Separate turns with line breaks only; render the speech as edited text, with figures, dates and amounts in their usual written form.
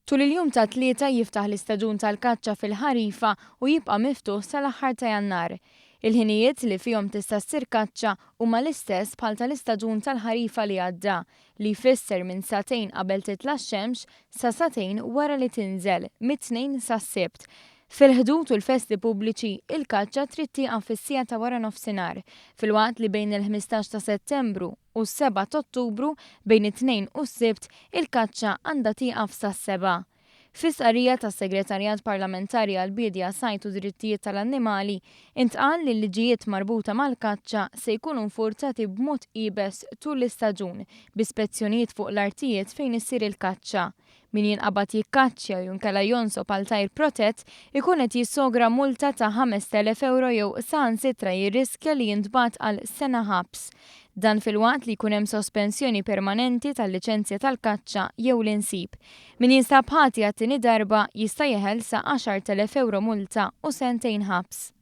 Tul il-jum tat-Tlieta jiftaħ l-istaġun tal-kaċċa fil-ħarifa u jibqa' miftuħ sal-aħħar ta' Jannar. Il-ħinijiet li fihom tista' ssir kaċċa huma l-istess bħal tal-istaġun tal-ħarifa li għadda, li jfisser minn sagħtejn qabel titla' x-xemx sa sagħtejn wara li tinżel, mit-Tnejn sas-Sibt. Fil-Ħdud u l-festi pubbliċi, il-kaċċa trid tieqaf fis-siegħa ta' waranofsinhar, filwaqt li bejn il-15 ta' Settembru u s-sebgħa t'Ottubru, bejn it-Tnejn u s-Sibt, il-kaċċa għandha tieqaf sas-sebgħa. Fi stqarrija tas-Segretarjat Parlamentari għall-Biedja, Sajd u Drittijiet tal-Annimali, intqal li l-liġijiet marbuta mal-kaċċa se jkunu nfurzati b'mod iebes tul l-istaġun, bi spezzjonijiet fuq l-artijiet fejn issir il-kaċċa. Min jinqabad jikkaċċja jew inkella jonsob għal tajr protett ikun qed jissogra multa ta' 5,000 ewro jew saħansitra jirriskja li jintbagħat għal sena ħabs. Dan filwaqt li jkun hemm sospensjoni permanenti tal-liċenzja tal-kaċċa jew l-insib. Min jinstab ħati għat-tieni darba jista' jeħel sa 10,000 ewro multa u sentejn ħabs.